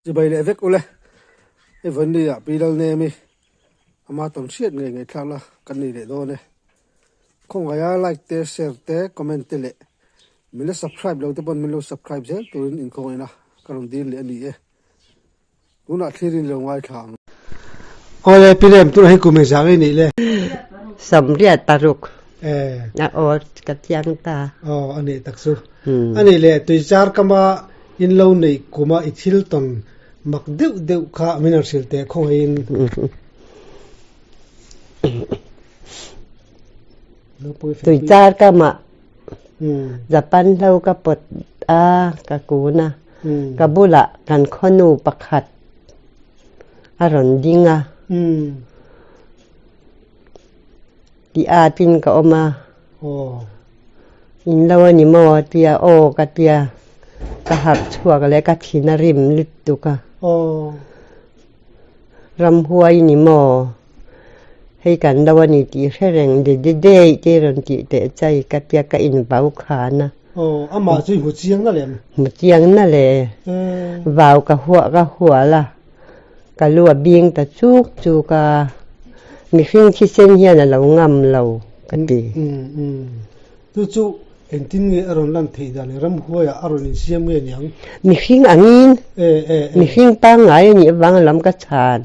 Chibai leh vek ule. Hei vawiin ah Pi Lalnemi ama tawn hriat ngei ngei thlak la kan nei leh dawn e. Khawngaia like te share te comment te leh min la subscribe lo te pawn min lo subscribe zel turin inkhawngaihna ka rawn dil leh a ni e. Tunah thlir in lo ngaithla ang. Awle Pi Lem tunah hi kum engzah nge nih le? Sawmriat paruk. A aw ka chiang ta. Aw a nih tak chu. A nih le tuichar kama in lo neih kuma i thil tawn mak deuh deuh kha min rawn hrilh teh khawngaihin. Tuichar kama Japan hlo ka pawt a ka kun a, ka bulah kan khawnu pakhat a rawn ding a. Tih atin ka awm a, in lo a ni maw a tia, aw ka tia, ka harh chhuak leh ka thin a rim lutuk a. Ramhuai ni maw? Hei kan lo a ni tih hre reng de de dei te rawn tih teh chai ka tia ka invau khan a. Aw, amah chu i hmu chiang na lem? Hmu chiang na le. Vau ka huah ka hual a, ka lu a bing ta chuk chuk a, mihring thisen hian a lo ngam lo ka ti. Chu chu engtin nge a rawn lan theih dan le? Ramhuaiah a rawn insiam nge niang? Mihring angin mihring pangngai a nih avang lam ka chhan.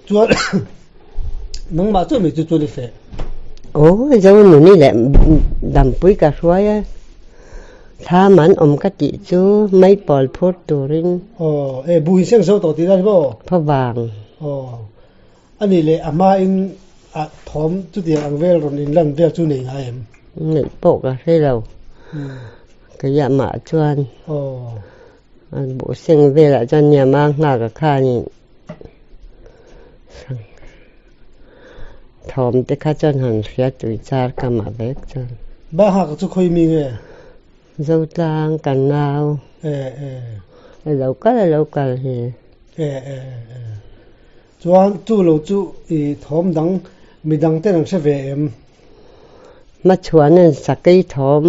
Chuan nangmah chu mi chu chuan i feh? Aw, Zonuni leh Dampui ka hruai a, thlam an awm ka tih chu maipawl phur turin. Aw, e buh in seng zo tawh tih dan hi maw? Phavang. Aw. A nih leh a hmain a thawm chutiang ang vel rawn inlan vel chu nei ngai em? Neih pawh ka hre lo. Keiah mah chuan buh seng velah chuan niam a nghak a khanin thawm te kha chuan han hria tui char ka mah vek chuan. Ba nghak chu khawi mi nge? Zotlang kan nau. A lo kal a lo kal hi. Chuan chu lo chu i thawm dang midang ten an hre ve em? Hmachhuan an sakei thawm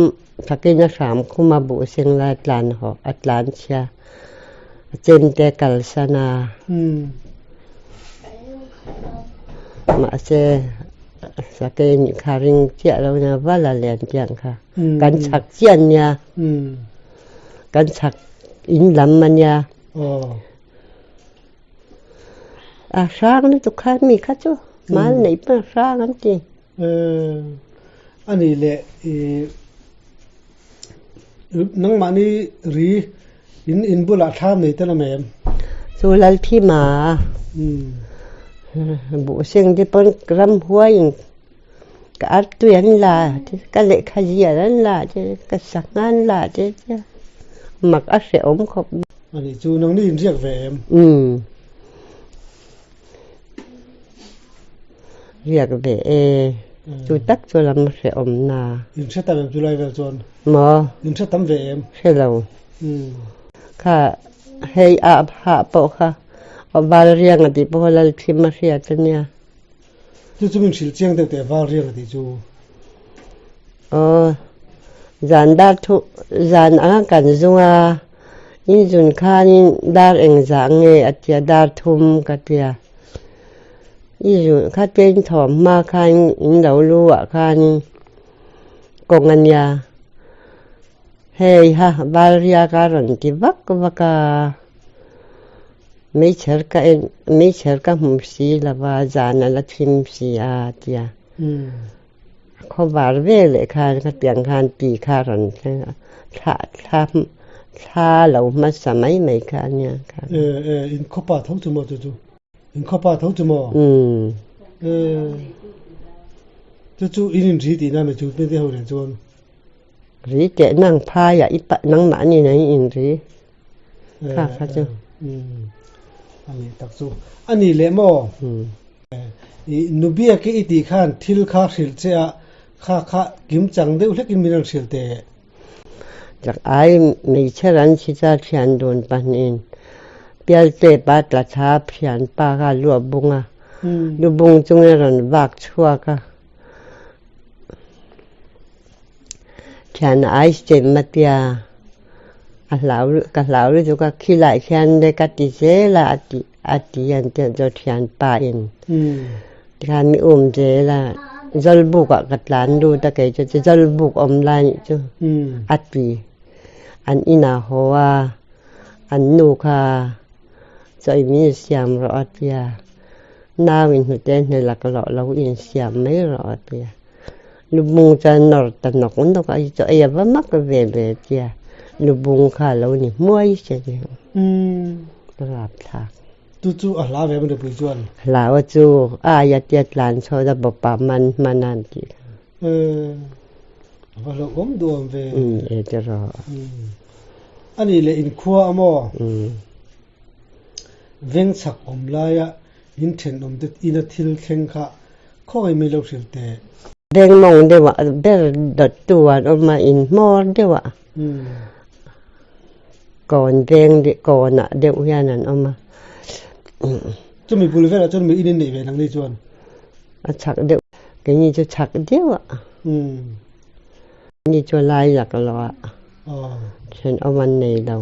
sakein a hram khum a buh seng lai tlan haw a tlan chhia a chem te kalsan a. Mahse sakei nih kha ring chiah lo nia vala lian tiang kha kan chhak chiah nia kan chhak in lam a nia. A hrang lutuk kha mi kha chu mal neih pawn a hrang an ti. A nih leh i nangmahni ri in in bulah thlam nei tel awm em? Chu Lalthima buh seng te pawn ramhuaiin ka artui an la ka lehkha zial an la te ka sangha an la te mak a hrehawm khawp. A nih chu nangni in riak ve em? Umm. Riak ve e. Chu tak chu lam hrehawm na. In hre tam em chu lai vel chuan? Maw? In hre tam ve em? Hre lo. Umm. Kha hei a hah pawh kha aw val riang a tih pawh lal thim a hriat a nia. Chu chu min hrilh chiang deuh teh val riang a tih chu. Aw, zan dar thu zan anga kan zung a, in zun khanin dar engzah nge a tia dar thum ka tia. I zun kha te in thawm hma khan in lo lu ah khanin kawng a nia. Hei ha val riak a rawn ti vak vak a. Meichher ka en meichher ka hmu si lova zan a la thim si a tia khawvar ve leh khan khatiang khan ti kha rawn thleng a thla thla thla lo hmasa mai mai kha a nia kha. E e in khawpa tho chu maw chu chu in khawpa tho chu maw e chu chu in in ri tihna mai chu te ho nen chuan. Ri teh nang phaiah i pa nangmahni nen in in ri. Kha kha chu. Ani tak chu. Ani leh maw? I nubia ke i tih khan thil kha hrilh che a, kha kha kim chang deuh hlekin min rawn hrilh teh. Chak ai hmeichhe ran si cha thian dun pahnihin pialte pa tla thla phian pa kha lu a bung a, lu bung chungin a rawn vak chhuak a. Thian a ice chem a tia. A hlau ka hlau lutuk a khilai khian le ka ti zel a a ti a ti an tia chu thianpa in tikhan mi um zel a zawlbuk ah ka tlan lut a kei chu chu zawlbuk awm lai nih chu a ti an inah haw a an nu kha chaw in min siam rawh a tia nau in hnute hne laklawh lo insiam mai rawh a tia. Lubung chuan nawr ta nawk nawk a, chaw ei a va mak ve ve tia lubung kha a lo ni hmuai che ni. Rapthlak. Chu chu a hla ve maw pui chuan? Hlau a chu aia tia tlan chho da bawpa man hman a an tih kha. A va hlauhawm duam ve. E ti rawh. A nih leh inkhua a maw? Veng chhak awm laia In thenawm te ina thil thleng kha khawngaih mai lo hrilh teh. Beng mawng deuh ah ber dawt tu an awm a, in hmawr deuh ah kawn veng kawn ah deuh hian an awm a. Chumi bul velah chuan mi in in neih ve nang ni chuan? A chhak deuh, keini chu chhak deuh ah. Ni chu lai lak lo ah thenawm an nei lo.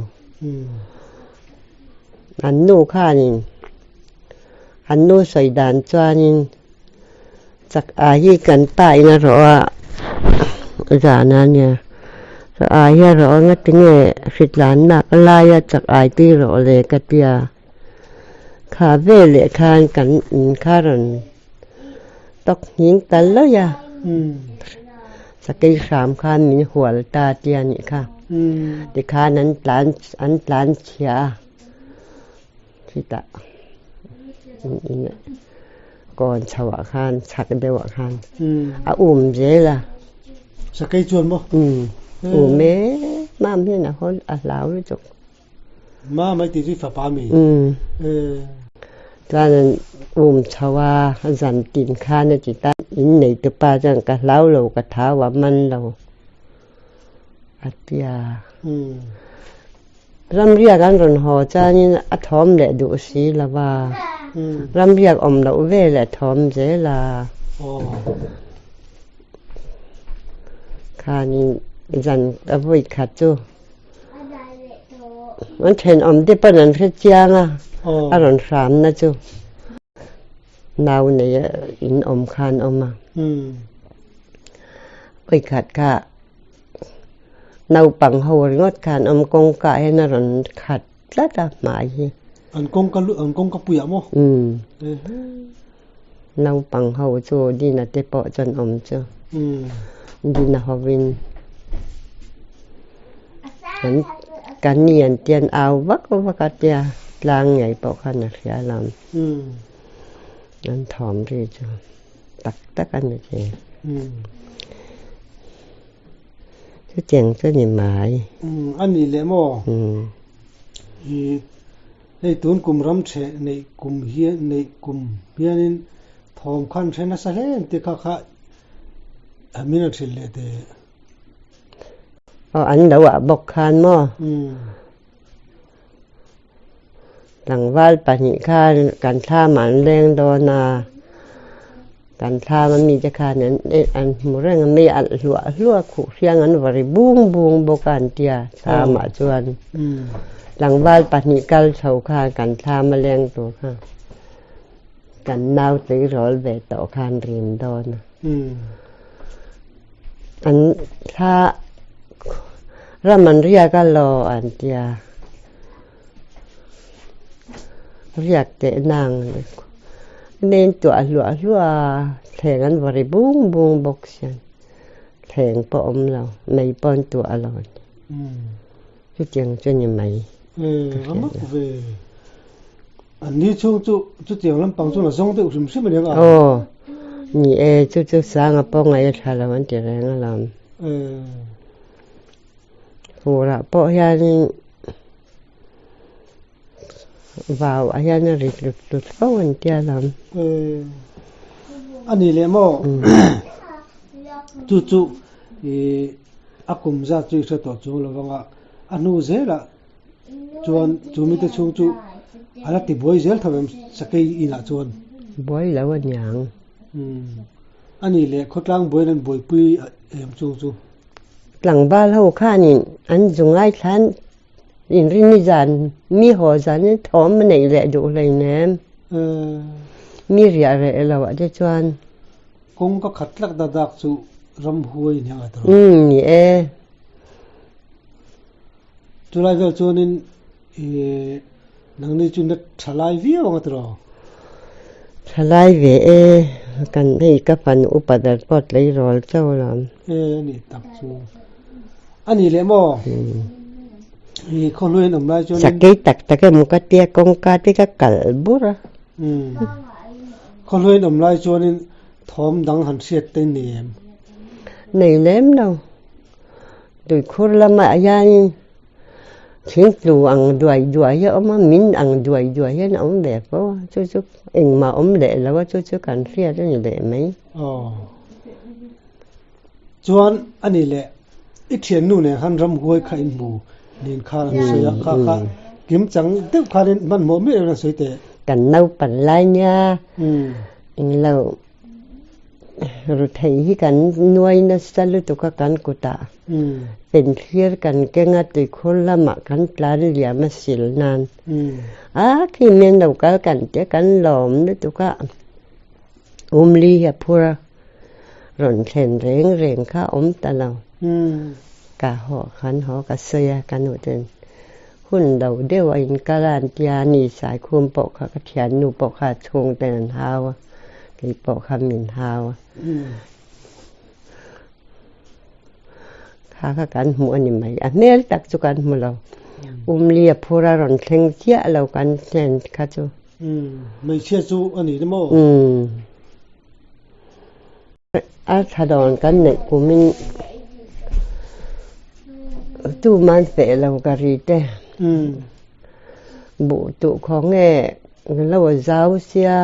An nu khanin an nu sawi dan chuanin chak ai hi kan pa in a rawh a zan a nia chak ai hi a rawh a ngatinge hritlan nak laia chak ai tui rawh le ka tia kha veleh khan kan in kha rawn tawk nghing ta lawih a sakei hram khan min hual ta tia nih kha tikhan an tlan an tlan chhia a chutah kawn chho ah khan chhak deuh ah khan a um zel a sakei chuan maw um e mam hian a haw a hlau lutuk. Ma mai tih chu i fapa mi? Chuan an um chho a, zan tin khan a ti ta. In neitu pa chuan ka hlau lo, ka thau a man lo a ti a. Ramriak an rawn haw chuanin a thawm leh duh si lo va, ramriak awm loh veleh a thawm zel a. Khanin zan a vawi khat chu. An thenawm te pawn an hre chiang a, a rawn hramna chu nau nei a in awm kha an awm a. Vawikhat kha naupang ho ringawt kha an awm kawngka ah hian a rawn khat tlat a hmai hi. An kawngka an kawngka puiah maw? Naupang ho chu Dina te pawh chuan awm chu Dina hovin an ka ni an tian au vak vak a tia tlang ngei pawh khan a hria lam an thawm ri chu tak tak a ni thin. Chutiang chu ni mai. A nih leh maw? Hei tun kum ram ṭheh neih kum hian neih kum hianin thawm khan hre nasa hle ang tih kha kha a min a hrilh leh teh. Aw an lo ah bawk khan maw? Tlangval pahnih khan kan thlam ah an leng dawn a, kan thlam a mite khan an an hmu reng a, mei alh hluah hluah khuh hriang an va ri bung bung bawk a an tia thlam ah chuan tlangval pahnih kal chho khan kan thlam a leng tur kha kan nau tleirawl ve tawh khan rim dawn a. An thla ram an riak a law an tia. Riak teh nang men tuah hluah hluah a, thleng an va ri bung bung bawk sian thleng pawh awm lo mei pawh an tuah lo a ni. Chutiang chu ni mai ka hria lo. An ni chhung chu chutiang lampang chuan a zawng deuh hrim hrim a ni ang a. Aw, ni e, chu chu sanga pawh ngaih a tha lo an ti reng alawm. Furah pawh hianin vau ah hian a ri tlut tlut fo an tia lam. A ni leh maw? Chu chu i a kum zat chu i hre tawh chung lovang a, a hnu zelah chuan chu mite chhung chu a la ti buai zel tho em sakei inah chuan. Buai lo a niang. A ni leh khawtlang buaiin an buaipui em chung chu. Tlangval ho khanin an zu ngaithla an. Inrinni zan mi haw zanin thawm a neih leh duh hleinem. Mi riah reh lo ah te chuan. Kawng ka khat tlak da dak chu ramhuai nia a tawrh. Umm ni e. Chulai vel chuanin i nangni chu na thalai viau ang a tawrh aw. Thalai ve e, kan hei ka fanu upa ber pawh tleirawl chauh alawm. E a nih tak chu. A nih leh maw? I khawhluai an awm lai chuanin. Sakei tak tak emaw ka tia kawngka te ka kalh bur a. Khawhluai an awm lai chuanin thawm dang han hriat te ni em? Nei lem lo. Tuikhur lamah hianin thingtlu ang duai duai hi a awm a, min ang duai duai hian a awm ve fo a, chu chu engmah awm leh lo a, chu chu kan hriat a ni leh mai. Aw. Chuan a ni leh i thiannu nen khan ramhuai kha in hmu nen khan an sawi a, kha kha kim chang deuh khanin hmanhmawh miah loin an sawi teh. Kan naupan lai nia englo ru thei hi kan nuai nasa lutuk a kan kutah penthlir kan keng a tuikhur lamah kan tlan liam a sil nan a khi mian lo kal kan tia kan lawm lutuk a umli hi a phur a. Rawn thlen reng reng kha awm ta lo. Ka haw khan haw ka sawi a, ka nu ten hun lo deuh a inkal a an tia a ni Saikhum pawh kha ka thiannu pawh kha a chhung ten an hau a, kei pawh kha min hau a. Kha kha kan hmuh a ni mai. A hmel tak chu kan hmu lo. Umli a phur a rawn thleng chiah lo kan thlen kha chu. Hmeichhia chu a ni maw? A thla dawn kan neih kumin tuman feh lo ka ri te buh tuh khaw nge ka lo zau sia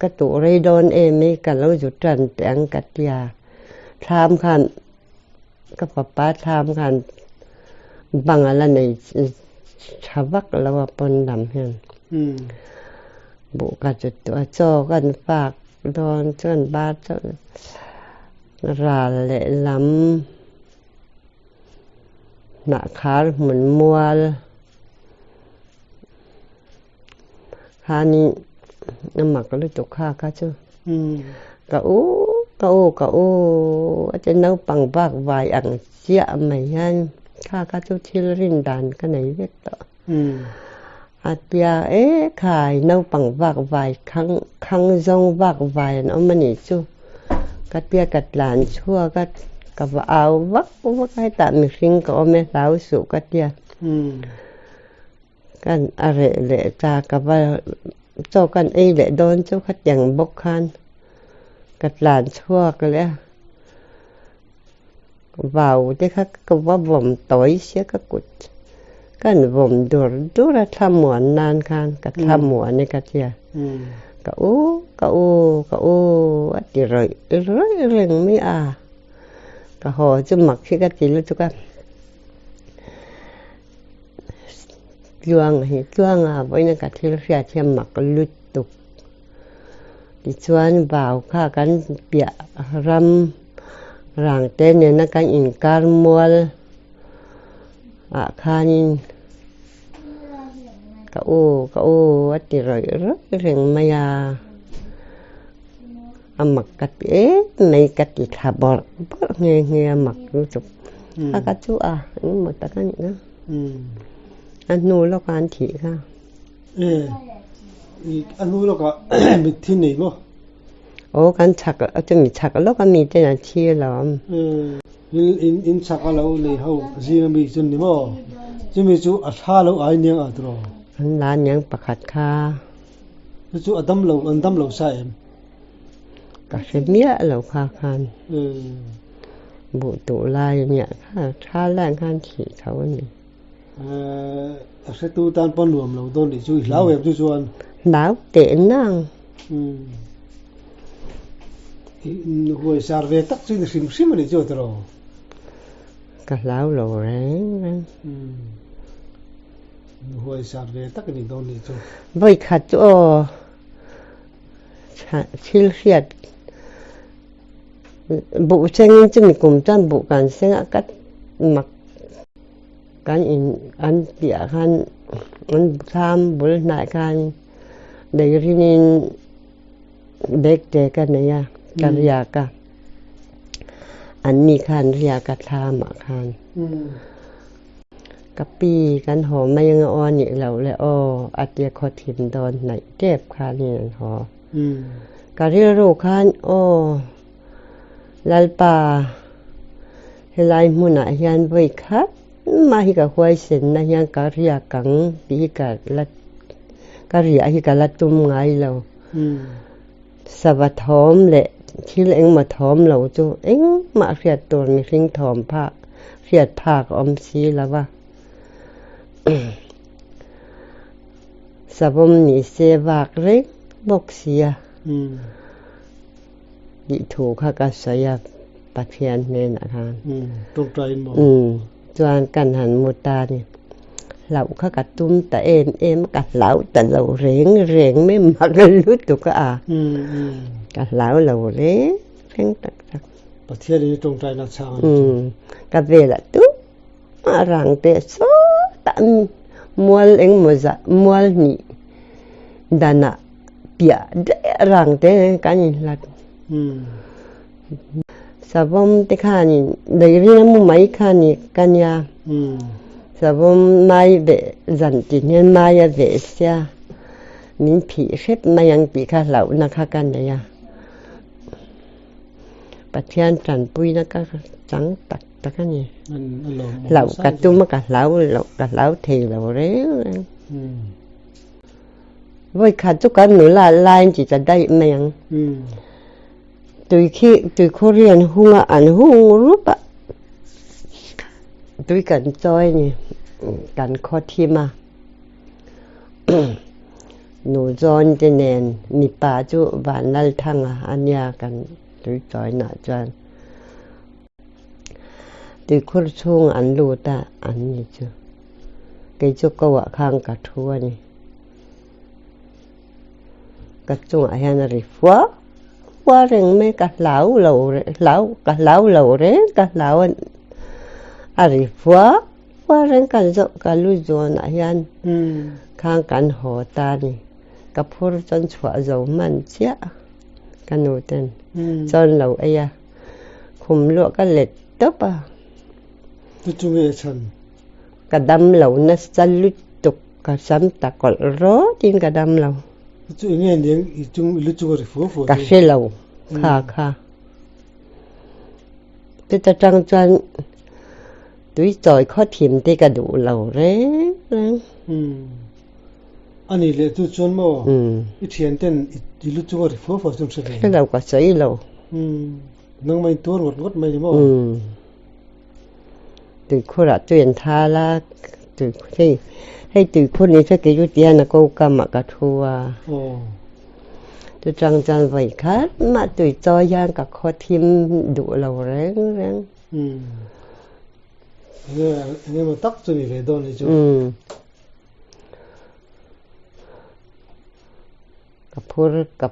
ka tuh rei dawn em i ka lo zu tan teh ang ka tia thlam khan ka fapa thlam khan bang a la nei tha vak lo a pawn lam hian buh ka zu tuh a chaw kan fak Dawn chuan bar chuan ral leh lam hnah khar hmun mual khanin a mak lutuk kha kha chu ka u ka u ka u a ti naupang vak vai ang chiah mai hian kha kha chu thil rin dan ka nei vek tawh. A tia e khai naupang vak vai khang khang zawng vak vai an awm a nih chu ka tia ka tlan chhuak a ka va au vak vak a hetah mihring ka awm e hlau suh ka tia kan a reh leh ta ka va chaw kan ei leh dawn chu khatiang bawk khan ka tlan chhuak leh a Vau te kha ka va vawm tawi sia ka kut kan vawm dur dur a thlamuan nan khan ka thlamuan e ka tia ka u ka u ka u a ti rawih rawih reng mai a ka haw chu mak hi ka ti lutuk a tluang hi tluang a vawiin ka thil hriat hian mak lutuk. Tichuan vau kha kan piah ram rangte nena kan inkar mual ah khanin ka u ka u a ti rawih rawih reng mai a, a mak ka ti em mai ka ti thla bawrh bawrh nghe nghe a mak lutuk a ka chu a engemaw tak a nih kha a hnu lawkah an thih kha. E, i a hnu lawkah mitthi nei maw? Aw, kan chhak, chumi chhak lawk a mi ten an thi alawm. E, in, in, in chhak a lo nei ho zing a mi chu ni maw? Chumi chu a thla lo ai niang a tiraw? An la niang pakhat kha. Chu chu a dam lo, an dam lo sa em? Ka hre miah lo kha khan. E. Buh tuh lai a nia kha, tha lai khan thih tho a ni. A hretu tan pawh nuam lo dawn tih chu i hlau em chu chuan. Hlau teh nang. Huai sar ve tak chu i ni hrim hrim a nih chu a ti ro. Ka hlau lo reng reng. Huai sar ve tak a ni dawn nih chu. Vawi khat chu aw thil hriat buh chengin chumi kum chuan buh kan sengah ka mak. Kan in an piah khan an thlam bul hnai khan leirinin bag te ka nei a, ka riak a. An ni khan riak a thlamah khan. Ka pi kan haw mai anga aw a nih loh le aw a tia khaw thim dawn hnaih tep khanin an haw. Ka rilru khan aw Lalpa helai hmunah hian vawi khat mah hi ka huaisenna hian ka riak ang tih hi ka la ka riah hi ka la tum ngai lo. Sava thawm leh thil engmaw thawm lo chu engmah hriat tur mihring thawm phak hriat phak a awm si lo va. Savawm ni se vak reng bawk sia tih thu kha ka sawi a Pathian hnenah khan. Chuan kan han mu ta ni. Hlauh kha ka tum ta em em a, ka hlau ta lo reng reng mai mak lutuk a, ka hlau lo reng reng tak tak. Pathian in i tawngtai na chhang a ni chu. Ka velah tumah rang teh sawtah mual engmaw zah mual hnih danah piah daih rang te kan inhlat. Savawm te khanin dairin a mu mai kha ni ka nia. Savawm mai veh zan tih hian mai a veh sia min phih hrep mai ang tih kha hlauhna kha ka nei a. Pathian tanpuina ka chang tak tak a ni. Hlauh ka tum a ka hlau loh ka hlau thei lo reng reng. Vawi khat chu kan nula lain chi ta daih mai ang. Tui khi tuikhur hi an hung a, an hung rup a, tui kan chawi a ni, kan khaw thim a, nu zawn te nen mipa chu Vanlalthanga a nia kan tui chawinaah chuan tuikhur chhungah an lut a, an ni chu kei chu ko ah khan ka thu a ni. Ka chungah hian a ri fua fua reng mai ka hlau lo hlau ka hlau lo reng ka hlau a a ri fua fua reng ka zawh ka lu zawnah hian khang kan haw ta a ni ka phur chuan chhuah zo hman chiah ka nu ten chuan lo ei a khum luah ka let tawp a. Chu chu nge a chhan? Ka dam lo nasa lutuk. Ka sam ta kawlh rawtin ka dam lo. Chu enge aniang i chung i lu chung a ri fua fua chu. Ka hre lo kha kha. Chuta tang chuan tui chawi khaw thim te ka duh lo reng reng. A nih leh chu chuan maw i thian ten i lu chung a ri fua fua chu an hre ve. Hre lo ka sawi lo. Nangmah in tuar ngawt ngawt mai ni maw? Tuikhurah tui an thal a, hei hei tuikhur ni chu kei chu tihian a ko kamah ka thu a. Chutang chuan vawi khat mah tui chawi hian ka khaw thim duh lo reng reng. Eng emaw tak chu ni ve dawn ni chu. Ka phur ka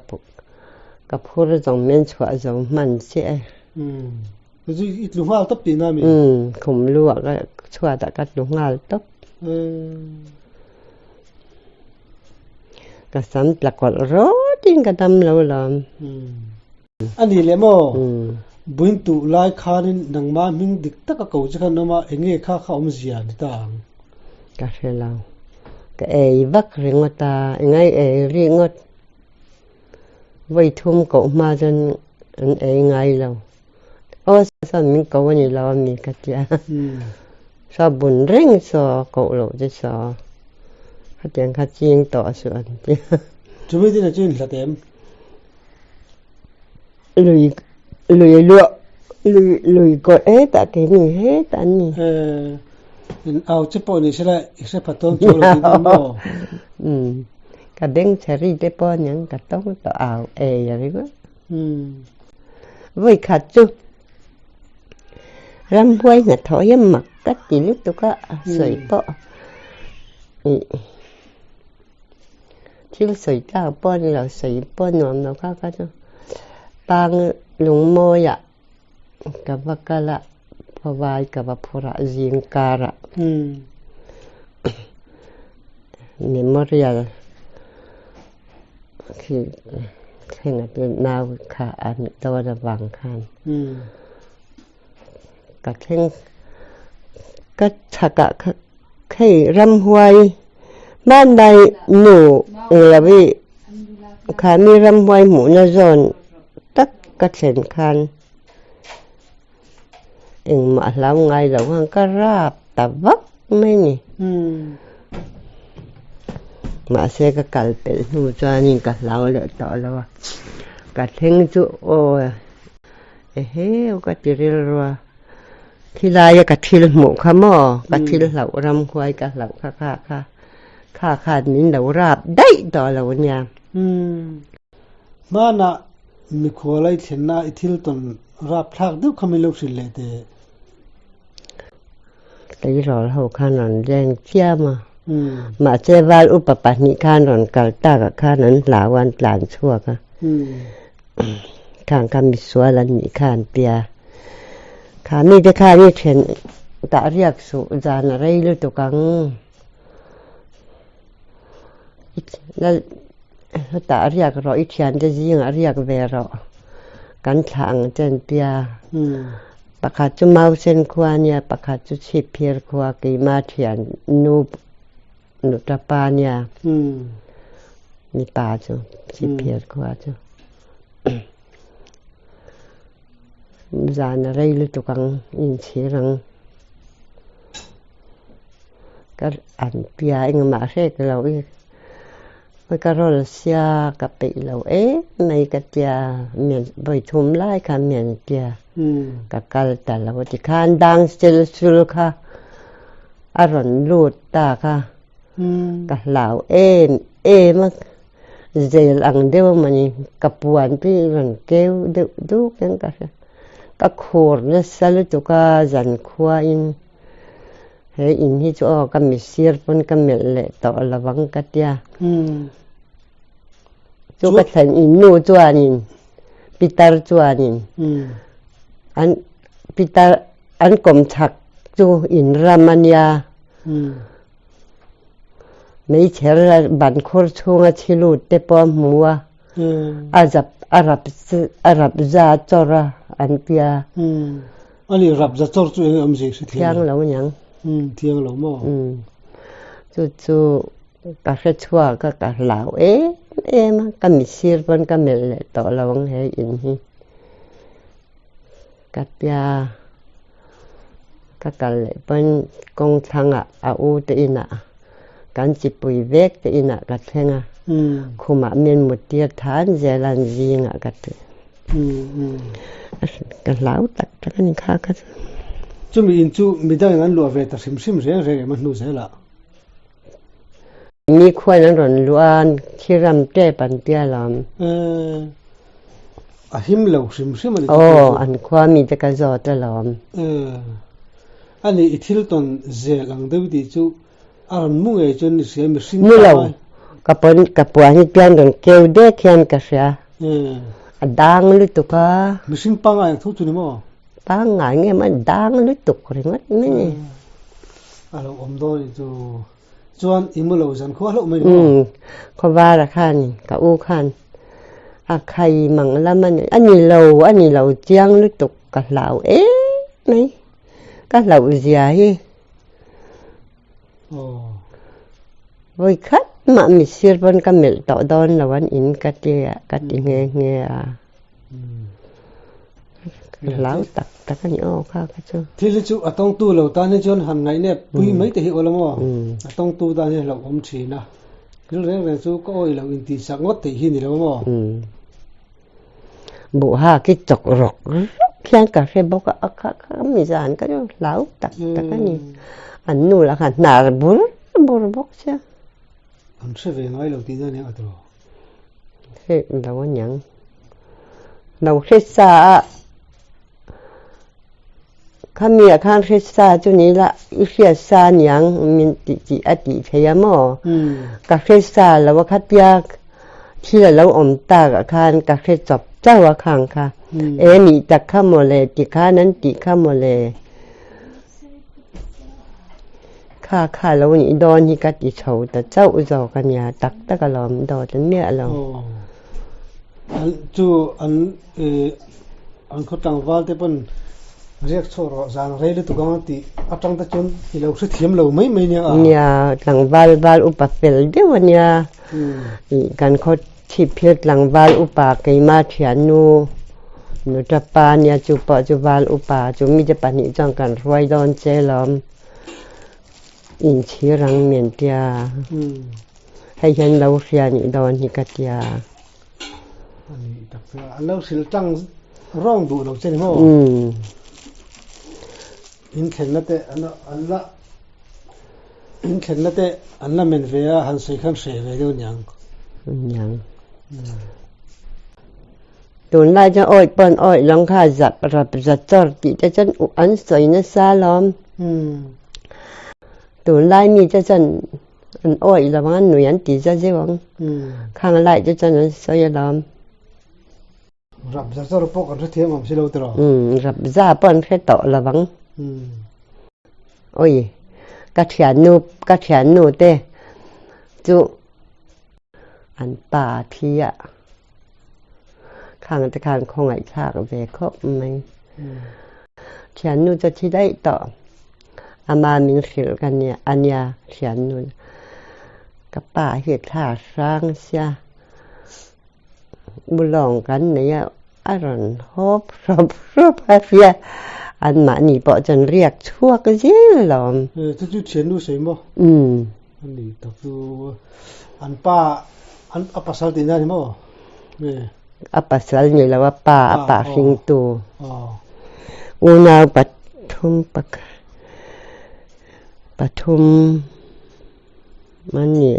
ka phur zawng men chhuah zo hman chiah e. Chu i tlu nghal tawp tihna mi? Umm, khum lu ah ka chhuat ah ka tlu nghal tawp. Ka sam tla kawlh rawt in ka dam lo lawm. A ni leh maw? Buin tuh lai khanin nangmah hming dik tak a ko che khan awm a, enge kha kha awmzia ni ta ang? Ka hre lo. Ka ei vak ringawt a, engai ei ringawt. Vawi thum koh hma chuan an ei ngai lo. Aw saw min ko a ni lo a mi ka ti a, saw bun reng saw koh loh te saw khatiang kha ching tawh suh an ti a. Chumi tin chu inhlat em? Lui lui luah lui lui kawh hetah keini hetah an ni. In au che pawh ni sela i hre pha tawn chuang lo tih dawn maw? Umm ka beng chhari te pawh aniang ka tawng tawh au ei a ringawt. Vawi khat chu ramhuai hnathawh hi a mak ka ti lutuk a, a sawi pawh ih thil sawi tlak pawh a ni lo, sawi pawh nuam lo kha kha chu pang lungmawiah ka va kal a. Vai ka va phurah zing karah memorial khi thlenga te nau kha an dawn avang khan ka thleng ka chhakah kha hei ramhuai hmanlai nu englo i kha mi ramhuai hmuhna zawn tak ka thlen khan. Engmah hlau ngai lo khan ka rap ta vak mai ni. Mahse ka kal pelh hnu chuanin ka hlau leh tawh lo a, ka thleng chu aw eheu ka ti rilru a, thilaia ka thil hmuh kha maw ka thil hlauh ramhuai ka hlauh kha kha kha kha khan min lo rap daih tawh lo nia. Hmanah mikhual ai thlenna i thil tawn rapthlak deuh kha min lo hrilh leh teh. Tleirawl ho khan rawn leng chiam a, mahse val upa pahnih khan rawn kal takah khan an hlau a, an tlan chhuak a, khang kha misual an nih kha an tia. Kha mite khan i then tah riak suh zan a rei lutuk ang. Hetah riak rawh i thiante zingah riak ve rawh kan thlah ang che an tia. Pakhat chu Mausen khua a nia, pakhat chu Chhipphir khua keima thian nu nuta pa a nia. Mipa chu Chhipphir khua chu. Zan a rei lutuk ang inchhir ang. Ka an pia engmah hrek lo i ka rawl sia ka peih lo em mai ka tia mian vawi thum lai kha mian tia ka kal ta lo tikhan dang sel sul kha a rawn lut ta kha ka hlau em em a zel ang deuh mawni ka puan te hi rawn keu deuh duk hian ka hria ka khur nasa lutuk a zankhua in. He in hi chu aw ka misir pawn ka melh leh tawh lo ang ka tia. Chu ka thlen in nu chuanin pitar chuanin an pitar an kawm chhak chu in ram a nia. Meichher ban khur chhunga chhi lut te pawh a hmu a. A zap a rap a rap za chawr a an tia. Ani rap za chawr chu eng awm zing hre thiang lo niang. Thiang lo maw? Chu chu ka hre chhuak a ka hlau em em a ka mitsir pawn ka melh leh tawh lo ang he in hi. Ka tia ka kal leh pawn kawng thlangah a u te inah kan chipui vek te inah ka thleng a, khumah min mut tir than zel a an zingah ka ti. Ka hlau tak tak a ni kha kha chu. Chumi in chu midangin an luah ve ta hrim hrim reng reng em a hnu zelah? Mi khuan an rawn luah a, thiram tep an tia lawm. A him lo hrim hrim a ni. Aw, an khua mite ka zawt alawm. A ni, i thil tawn zel ang deuh tih chu a rawn mu ngei chuan ni hria, mihring Mu lo, ka pawn ka puan hi pian rawn keu dek hian ka hria. A dang lutuk a. Mihring pangngai ang tho chu ni maw? Pangngai nge maw, a dang lutuk ringawt mai ni. A lo awm dawn i chu. Chuan i mu lo zan khua hlauh mai ni maw? Umm, khawvara khan ka u khan a khai mang lam a ni, a ni lo, a ni lo chiang lutuk ka hlau em mai. Ka hlauh zia hi vawi khat mah mitsir pawn ka melh tawh dawn lo an in ka ti a ka ti nghe nghe a ka hlau tak tak a ni aw kha kha chu. Thil hi chu a tawngtu lo tan hi chuan han ngaihnep pui mai te hi aw la maw? A tawngtu tan hian hlauhawm thin a, thil reng reng chu ka awih lo intihsak ngawt theih hi ni lo maw? Buha khi chawk rawk rawk hian ka hre bawk a, a kha kha mi zan ka chu hlau tak tak a ni. An nu lah khan hnar bur bur bawk sia. An hre ve ngai lo tih na nia a tawh. Hre lo a niang. Lo hre sa a. Khami ah khan hre sa chu ni la i hriat sa niang min tih tih a tih thei a maw? Ka hre sa lo a khatia thil a lo awm tak ah khan ka hre chawp chauh a khang kha e nih tak kha mawle ti khan an tih kha mawle. Kha kha lo nih dawn hi ka ti chho ta chauh zawk a nia, tak tak alawm dawt an miah lo. Aw, an chu an an khaw tlangval te pawn riak chhuak rawh zan rei lutuk ang tih atang te chuan i lo hrethiam lo mai mai nia a. Nia, tlangval val upa fel deuh a nia, kan khaw chhip phir tlangval upa keimah thiannu Nutapa nia chu pawh chu val upa chu mite pahnih chuan kan hruai dawn che lawm. Inchhir ang men tia hei hian lo hria nih dawn hi ka tia. Ani tak chu an lo hril tang rawng duh lo che ni maw? In thlenna te an an la in thlenna te an la men ve a han sawi khan hre ve deuh niang. Niang. Tunlai chuan awih pawn awih lawng kha zap rap za chawr tih te chuan an sawi nasa alawm. Tunlai mi te chuan an awih lo ang a, nui an ti za zeuh ang. Khang lai te chuan an sawi alawm. Rap za chawr pawh kan hrethiam awm si lo tiraw? Rap za pawh an hre tawh lo ang. Awi, ka thiannu ka thiannu te chu an pa a thi a. Khang te khan khawngaihthlak ve khawp mai. Thiannu chu thi daih tawh. Ama min hrilh ka nia a nia thiannu ka pa hi thla hrang sia bulawng kan nei a a rawn hawp hrawp hrawp a sia anmahni pawh chuan riak chhuak zel alawm. Chu chu thiannu sawi maw? Ani tak chu an pa an a pasal tihna a ni maw? Nge? A pasal ni lo a pa a pa hringtu unau pathum pakhat pathum an ni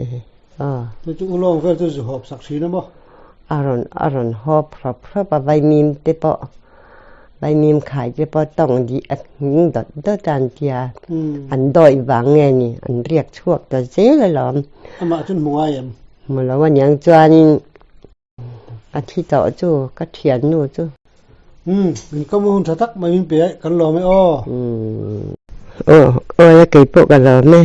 aw. Chu chu ulawng vel chu zu hawp sak thin a maw? A rawn a rawn hawp hrawp hrawp a vaimim te pawh. Vaimim khai te pawh tawng dih a nghing dawt dawt a an ti a, an dawih vang nge ni, an riak chhuak ta zel alawm. Amah chuan hmu ngai em? Hmu lo aniang chuanin ka thi tawh chu, ka thiannu chu. Umm, min kawm hun tha tak mai min pe a, kan lawm e aw. Umm, aw, awi a keipawh ka lawm e.